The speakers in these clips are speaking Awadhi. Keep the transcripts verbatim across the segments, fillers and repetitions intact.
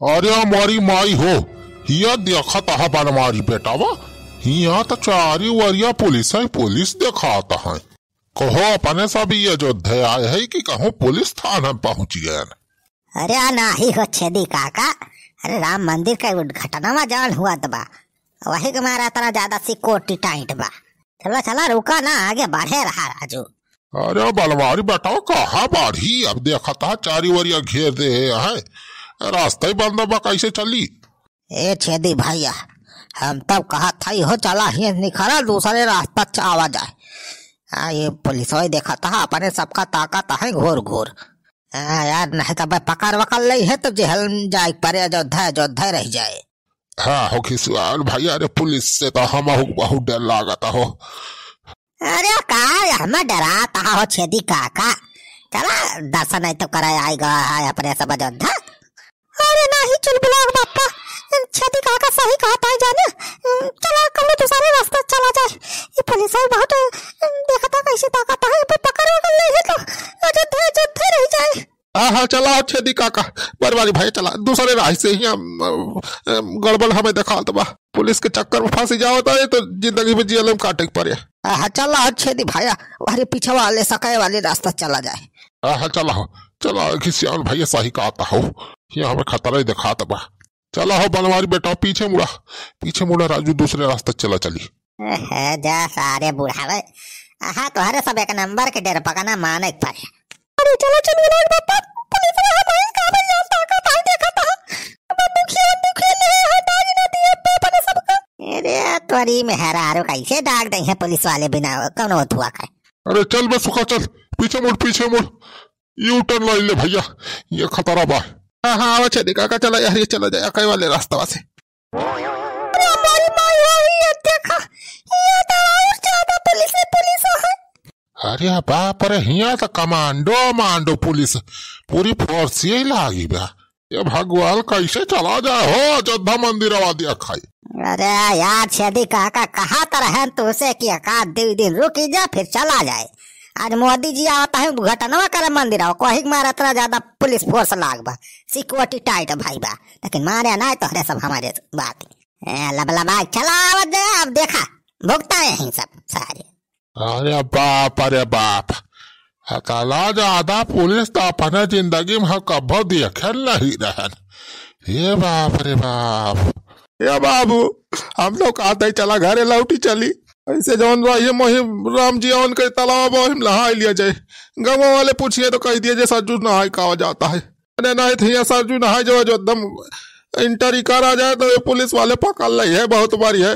अरे हमारी माई हो, हिया देखत हा बनवारी बेटावा, हिया त चारी वरिया पुलिस है, पुलिस देखात है। कहो अपने सब ये अयोध्या आए है कि कहूँ पुलिस थाना पहुँच गए? अरे आ नाही हो छेदी काका, अरे राम मंदिर का उद्घाटनवा जौन हुआ त बा, वही के मारा इतना ज्यादा सिक्योरिटी टाइट बा। चला चला रुका ना, आगे बढ़े रहा राजू। अरे बनवारी बेटावा कहाँ बढ़ी, अब देखत हा चारी वरिया घेर दे है, रास्ता ही बंद बा, कैसे चली? ए छेदी भैया, हम तब कहत हई हो चला ही निखरा दूसरे रास्ता चावा जाए। आ ये पुलिस वही देखत हा अपने सबका ताकत है घूर घूर। हाँ यार, नहीं तो भाई पकड़ वकड़ ले है तो जेहल जाए परे, अयोध्या अयोध्या रह जाए। हाँ हो खिसुआन भाई, अरे पुलिस से तो हम बहुत डर लागत हो। अरे का हमें डरात हो छेदी काका, चला दर्शन नहीं तो करे आई गवा है अपने सब अयोध्या। अरे नाही चुलबुलाग बापा, छेदी काका सही कहत है जाने, चला कौनो दूसरे रास्ता चला जाए। ये पुलिस है बहुत देखता कैसे ताकत है, ये पकड़ वकड़ ले है तो अयोध्या अयोध्या रह जाए। हाँ, हाँ, चला, छेदी काका, बनवारी भाई, चला, दूसरे राह से ही हम, अम, अम, गड़बड़ हमें देखात बा। पुलिस के चक्कर में फंसी जावत है, तो जिंदगी में जियले में काटे के पड़े। हाँ, हाँ, चला, छेदी भाई, अरे पीछे वाले सकाए वाले रास्ता चला जाए। हाँ, हाँ, चला हो, चला, खिसियान भैया सही कहत हो, ये हमें खतरा ही देखात बा। चला हो बनवारी बेटा, पीछे मुड़ा, पीछे मुड़ा राजू, दूसरे रास्ते चला चली। अहे, जा सारे बुढ़ावे। आहा, तोहरे सब एक नंबर के डेरपकना माने के पड़े। अरे चलो चल विनोद बापा, पुलिस वाला हमारी का बन जान ताकत है, देखा था। बंदूकिया, बंदूकिया ले है, डाल ना दिए पे अपने सबका। अरे तोरी मेहरारू कैसे डाक दे हैं पुलिस वाले बिना कौनो धुआ खाए। अरे चल बे सुखा चल, पीछे मुड़, पीछे मुड़। U turn लाई ले भैया, ये खतरा बा। हाँ, हाँ, आवा छेदी काका, चला यार, ये चला जाए, अकाई वाले रास्ता से। अरे हमारी माई हो, ये देखा, ये तो और ज्यादा पुलिस है, पुलिस है। अरे बाप रे, हियाँ तो कमांडो, मांडो पुलिस, पूरी फोर्स यही लागी बा। ये भगवान कैसे चला जाए हो, अयोध्या मंदिर आवा दिया खाई। अरे यार, छेदी काका कहा तो रहन तुसे कि एक आध दो दिन रुकी जा, फिर चला जाए। आज मोदी जी आवत है, उद्घाटनवा करे मंदिर, आओ, कोही के मारे इतना ज्यादा पुलिस फोर्स लाग बा, सिक्योरिटी टाइट भाई बा, लेकिन माने ना तोहरे सब हमारे बात। ए, लबलबा, चला आवत दे, अब देखा, भुगता यहीं सब सारे। अरे बाप, अरे बाप, इतना ज्यादा पुलिस तो अपने जिंदगी में हम कभो देखे नहीं रहन। ये बाप रे बाप। ए बाबू, हम लोग कहते ही चला घरे लौटी चली। ऐसे जौन रहिए मोहिम राम जी उनके तालाब वही में नहाई लिया जाए। गाँव वाले पूछिए तो कह दिए जे सरजू नहाई का जाता है। अरे नहीं तो यहाँ सरजू नहाई जो, जो एकदम एंट्री करा जाए तो ये पुलिस वाले पकड़ ले है, बहुत बारी है।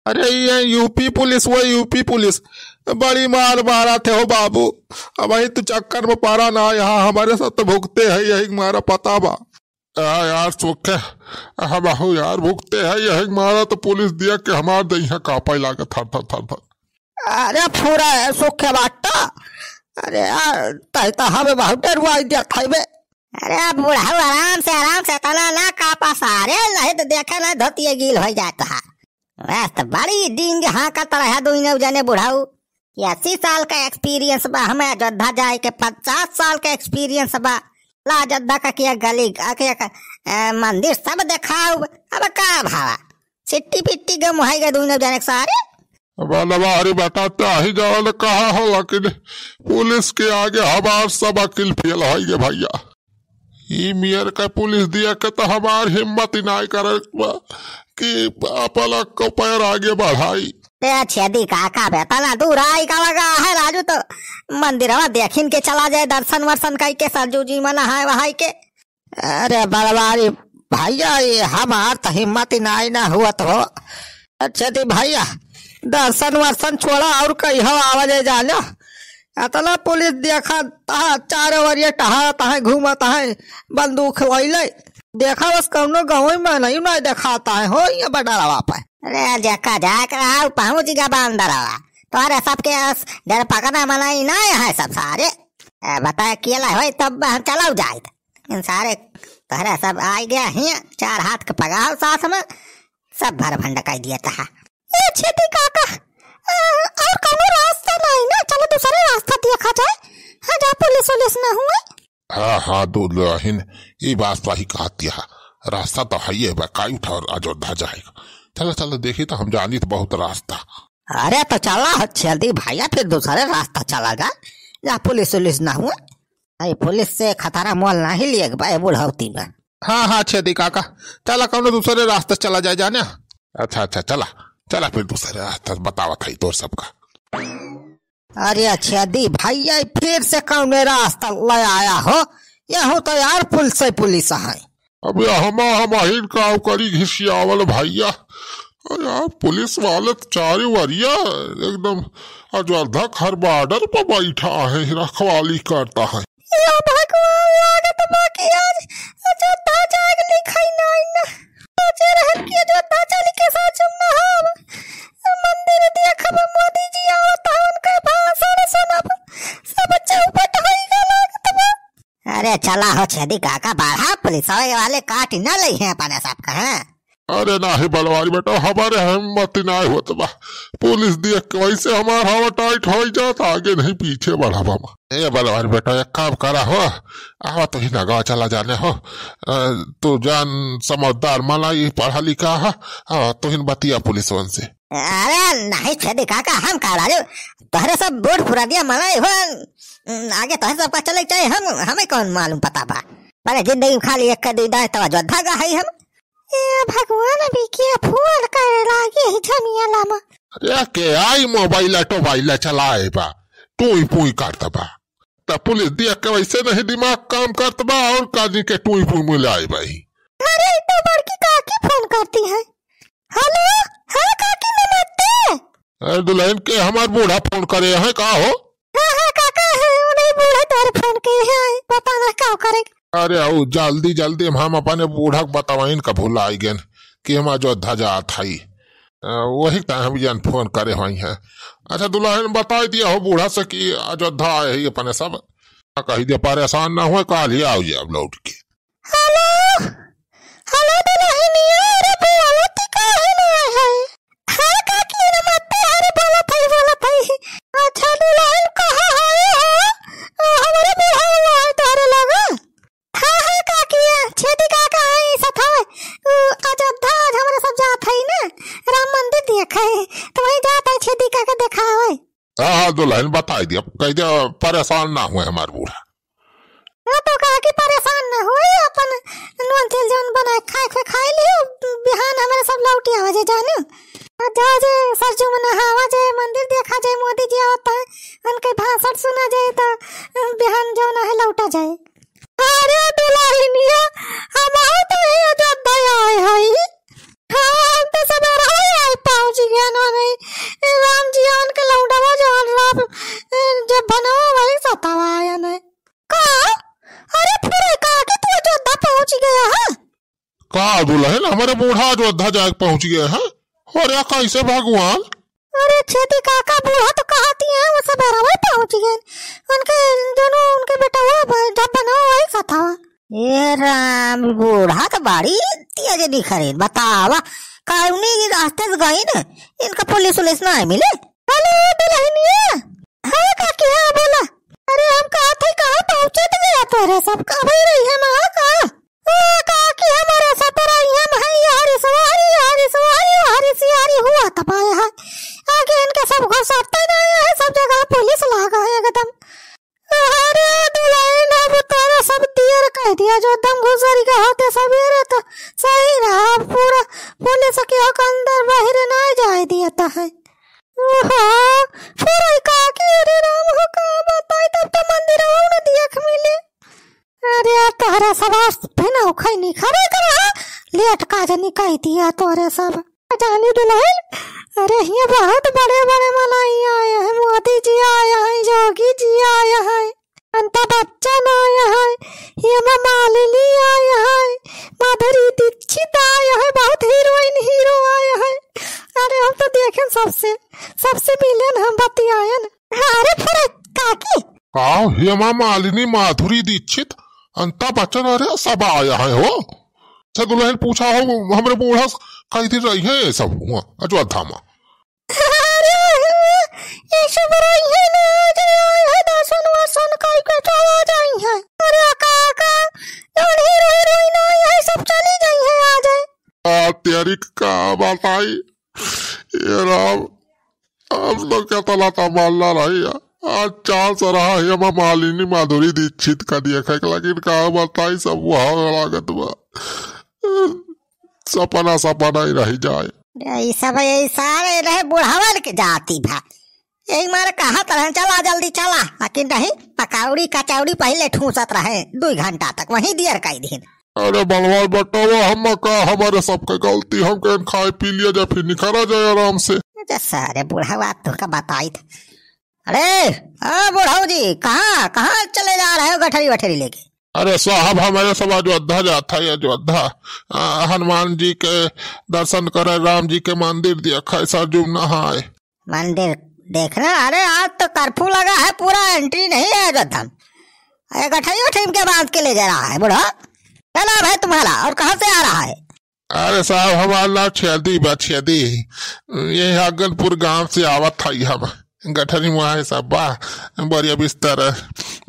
अरे ये U P पुलिस, वो U P पुलिस बड़ी मार मारा थे हो बाबू। अब वही तू चक्कर में पड़ा ना, यहाँ हमारे साथ तो भुगते है, यही मारा पता बा। आ यार सुखे, हम आहू यार भुगते है, यही मारा तो पुलिस दिया के हमार दहिया कांपे लागे थर थर थर थर। अरे फुरा है सुखे बाटा। अरे यार, तही तो हमें बहुत डरुआई दिया था बे। अरे बुढ़ऊ आराम से, आराम से, तना ना कापा सारे, नहीं तो देखे ना धोतिए गील हो जाता है। बस तो बड़ी डींग हाँकत रहे दुइनौ जने बुढ़ऊ। कि अस्सी साल का एक्सपीरियंस बा हमें अयोध्या जाए के, पचास साल का एक्सपीरियंस बा। ला अयोध्या का किया गली, का किया का, ए, मंदिर सब देखाऊ। अब का भावा? सिट्टी पिट्टी गम है गए दुइनौ जने के सारे। अब लबारी बेटा, चाही जवन कहा हो, लेकिन पुलिस के आगे हमार सब अकिल फेल है गे भैया। ई मेर का पुलिस दिया के तो हमार हिम्मत ही नाई करे बा कि अपन को पैर आगे बढ़ाई। ए छेदी काका बे, तना दूर आई का लगा है राजू, तो मंदिरवा देखिन के चला जाए, दर्शन वर्शन कई के सरजू जी मन है वहाई के। अरे बलवारी भैया, ये हमार तो हिम्मत ही नाई ना हुआ तो। अच्छा दी भैया, दर्शन वर्शन छोड़ा और कहीं हो आवा जाए जानो। इतना पुलिस देखा तहा चारों ओर ये टहरत है, घूमत है, बंदूक लइले। देखा बस कौनो गाँव में नहीं, नहीं देखाता है हो ये बडरवा पे। अरे जेका जाए के रहा, पहुँच गया बंदरवा। तोरे सबके अस डर पकड़ा मनाई ना है सब सारे। ए, बताए अकेला होई तब हम चलाऊ जाइत। इन सारे तोहरे सब आइ गया हियाँ, चार हाथ के पगाल साथ में, सब भर भंड कइ दिया तहा। ए छेदी काका, आ, और कौनो रास्ता नहीं ना, चलो दूसरे रास्ता देखा जाए। हाँ, जा पुलिस उलिस ना हुए। हाँ, हाँ, दो दुल्हन, ई बात सही कहत हा। रास्ता तो हइये बा, काई उठा अयोध्या जाएगा। चला, चला, देखी तो हम जानी तो बहुत रास्ता। अरे तो चला हो छेदी भैया, फिर दूसरे रास्ता चला जा, जा पुलिस उलिस ना हुए। अरे पुलिस से खतरा मोल नाही लिए बा ए बुढ़ौती में। हाँ, हाँ, छेदी काका, चला कौनो दूसरे रास्ते चला जाए जाने। अच्छा, अच्छा, चला, चला फिर दूसरे रास्ते बतावत है तोर सबका। अरे छेदी भैया, फिर से कौने रास्ता ले आया हो? यहू तो यार पुलिस ही पुलिस है। अब हम, हम अहिन का करी घिसियावल भैया। अरे यार, पुलिस वाले तो चारे वरिया एकदम अयोध्या के हर बॉर्डर पर बैठा है, रखवाली करता है। या भगवान, लागत बा कि आज अयोध्या जाग लिखाई नाई ना। सोचे रहन कि अयोध्या चल के साचुम नहाब, मंदिर देखब, मोदी जी आवत हवन, उनके भाषण सुनब, सब चौपट होई गा लागत बा। अरे चला हो छेदी काका, बढ़ा, पुलिस वाले काट न लइहे अपने सबका, हाँ? अरे नाही बलवारी बेटा, हमारे हिम्मत नाही होत बा। पुलिस देख के वैसे हमार हवा टाइट होइ जात, आगे नहीं पीछे बढ़ावा। ए बलवारी बेटा, एक काम करा हो, आवा तो ही नगवा चला जाने हो। अ, तू जान समझदार मला, ई पढ़ा लिखा है, आवा तो ही बतिया पुलिस वन से। अरे नाही छेदी काका, हम का राजू, तोहरे सब बूढ़ पुरानिया मला हो, आगे तोहरे सबका चले के चाही, हम, हमें कौन मालूम पता बा। पहले जिंदगी में खाली एक दुई दाएं तो अयोध्या गा है हम। ए भगवान, अभी के फोन करे लागे ही झमिया लामा। अरे के आई मोबाइल टोबाइल चलाए बा, टूई पुई करत बा। त पुलिस देख के वैसे नहीं दिमाग काम करत बा और काजी के टूई पुई मिलाए बा ही। अरे ई तो बड़की काकी फोन करती है। हेलो, हाँ काकी नमस्ते। अरे दुल्हन के हमार बूढ़ा फोन करे है का हो? हाँ, हाँ, काका, है, वो नहीं बूढ़ा तोहरे फोन के है, पता ना का करे। अरे, आओ, जल्दी, जल्दी हम अपने बूढ़ा के बतावाइन का भुलाई गेन कि हम अयोध्या जात हई। अ, वही टाइम हम जन फोन करे होई हैं। अच्छा, दुल्हन बताई दिया हो बूढ़ा से कि अयोध्या आए ही अपने सब। कही दिया, परेशान ना हुए, काल ही आओ जी अब लौट के। हेलो, हेलो दुल्हनिया, अरे बोलत काहे ना है? हाँ काकी, नमस्ते, अरे बोलत है, बोलत है। अच्छा दुल्हन कहाँ है हो? आ, हमारे बुढ़ा वाला है तोहरे लगा। हाँ, हाँ काकी, छेदी काका है, ई सब है। उ, अयोध्या आज हमारे सब जात है ना, राम मंदिर देखे, तो वही जात है छेदी काका देखावे। हाँ, हाँ, दुल्हन बताई दिया, कह दिया, परेशान ना हुए हमार बूढ़ा। हाँ, तो काकी परेशान ना हुए, अपन नून तेल जौन बनाए खाए के खाए लियो, बिहान हमारे सब लौटी आवे जे जाने। आ जाओ जे सरजू में नहावा जे, मंदिर देखा जाए, मोदी जी आवत है, उनके भाषण सुना जाए, तो बिहान जौन है लौटा जाए। अरे दुल्हनिया, हम आओ तो ये अयोध्या आए हई। हाँ, हम तो सब रहे आए पहुँच गया ना नहीं। ए राम जी आन के लौंडवा जौन राम, ए, जब बनवा वही सतावा आया नहीं। का? अरे फुरे काकी तू अयोध्या पहुँच गया है? का दुल्हन, हमारे बूढ़ा अयोध्या जाके पहुँच गया है? अरे कैसे भगवान? अरे छेदी काका, बूढ़ा तो कहती है, वो सब रवे पहुँच गए। उनके दोनों, उनके बेटा वो ब-, जब बना वही सतावा। ए राम, बूढ़ा तो बड़ी तेज निखरे, बतावा, कौनी रास्ते से गई न, इनका पुलिस उलिस ना मिले। हेलो दुल्हनिया। हाँ काकी, हाँ बोला। अरे हम कहा थे, कहाँ पहुँचे तो गया तोरे सब, कहाँ भाई रही है माँ का? ओ काकी, हमारे सतरा इहाँ है, यारी सवारी, यारी सवारी, यारी सियारी हुआ तबाय है। आगे इनके सब घुसरते ना आया है, सब जगह पुलिस लागा है एकदम। अरे दुल्हन, अब तोरा सब दियर कह दिया, जो दम घुसरी का होते सवेरे तो सही रहा, अब पूरा पुलिस के अंदर बाहर ना जाए दिया है। ओहो, फिर ई काकी, अरे राम हो, का बताई, तब तो मंदिरवा न देख मिले। अरे यार, तोहरा सब आज फिर औखै निखरे करा, लेट का जनी कह दिया तोरे सब। जानी दुल्हन, अरे हियाँ बहुत बड़े बड़े मनई आए हैं, मोदी जी आए हैं, योगी जी आए हैं, अमिताभ बच्चन आए हैं, हेमा मालिनी आए हैं, माधुरी दीक्षित आए हैं, बहुत हीरोइन हीरो आए हैं। अरे हम तो देखेन सबसे, सबसे मिलेन हम बतियाएन। अरे फुरे काकी। का हेमा मालिनी, माधुरी दीक्षित, अमिताभ बच्चन, अरे सब आया है हो। अच्छा दुल्हन पूछा हो, हमरे बूढ़ा से कई दिन रही है सब हुआ अयोध्या में। अरे ये सब रही है ना, आज आए है दर्शन वर्शन कई के चला जाई है। अरे काका, जौन हीरो हीरोइन आई है सब चली जाई अरे का बताई, ये राम, हम तो केतना तमन्ना रही है। आज चांस रहा है, हम मालिनी माधुरी दीक्षित का देखे के, लेकिन का बताई, सब वहाँ लागत बा। सपना सपना ही रह जाए। ये सब, ये सारे रहे बुढ़ावन के जाति भा। यही मारे कहत रहे, "चला जल्दी चला," लेकिन नहीं, पकौड़ी कचौड़ी पहिले ठूसत रहे, दुई घंटा तक वहीं दियर कई दिन। अरे बलवान बटवा, हम का, हमारे सबके गलती, हम कहेन खाए पी लिया जाए, फिर निखरा जाए आराम से। अच्छा सारे बुढ़ावा तुमका बताई था। अरे, ओ बुढ़ऊ जी, कहाँ, कहाँ चले जा रहे हो गठरी वठरी लेके? अरे साहब, हमारे सब अयोध्या जात है, अयोध्या। आ, हनुमान जी के दर्शन करे, राम जी के मंदिर देखा, सर जुम नहाए। मंदिर देखना? अरे आज तो कर्फ्यू लगा है, पूरा एंट्री नहीं है अयोध्या में। अरे गठरी वठरी के बांध के ले जा रहा है बुढ़ऊ। क्या नाम है तुम्हारा और कहाँ से आ रहा है? अरे साहब, हमार नाम छेदी बा, छेदी। यही हगनपुर गांव से आवत हई हम। गठरी मुहाई सब बा, बोरिया बिस्तर,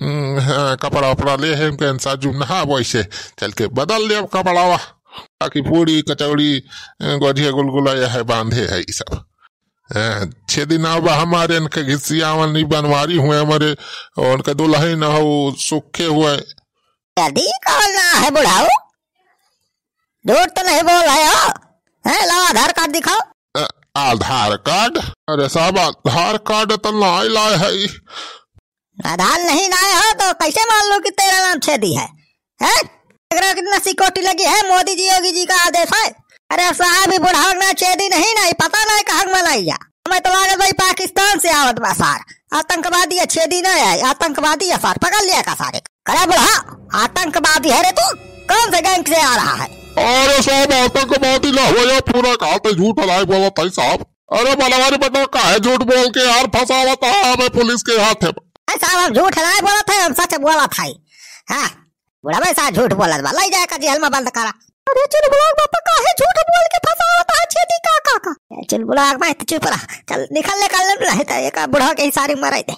उम, हाँ, कपड़ा उपड़ा ले है, उनके साथ जुम नहा वैसे चल के बदल ले अब कपड़ावा। बाकी पूड़ी, कचौड़ी, अ, गोझिया, गुलगुला यह है, बांधे है ई सब। अ, छेदी नाव बा हमारे, इनके घिसियावन नहीं बनवारी हुए हमारे, और उनके दुल्हन हो सुखे हुए। छेदी कौन ना है बुढ़ऊ? झूठ तो नहीं बोल रहे हो? हैं, लाओ आधार कार्ड दिखाओ। अ, आधार कार्ड? अरे साहब, आधार कार्ड तो नाई लाए है। आधार नहीं लाए हो तो कैसे मान लो कि तेरा नाम छेदी है? हैं? देख रहे हो कितना सिक्योरिटी लगी है, मोदी जी योगी जी का आदेश है। अरे साहब, ये बुढ़ावक ना छेदी नहीं, नहीं पता नहीं कहाँ मनाइया। हमें तो लागत भाई पाकिस्तान से आवत बा सार। आतंकवादी है, छेदी ना है, आतंकवादी है सार, पकड़ लिया का सारे। अरे बुढ़ा, आतंकवादी है रे तू? कौन से गैंग से आ रहा है? अरे साहब, आतंकवादी ना हो, ये पूरा कहा तो झूठ हलाई बोलत है साहब। अरे बनवारी बेटा, काहे झूठ बोल के यार फंसावत है हमें पुलिस के हाथ में? अरे साहब, हम झूठ नहीं बोलत है, हम सच बोलत है। हाँ, बुढ़ा भाई साहब झूठ बोलत बा, लाई जाए का जेल में बंद करा। अरे चुलबुलाक बापा, काहे झूठ बोल के फंसावत है छेदी का, का, का? ए चुलबुलाक भाई, तू चुप रह, चल निकल, निकल, नहीं तो एक बुढ़ा के ही सारी मराई दे।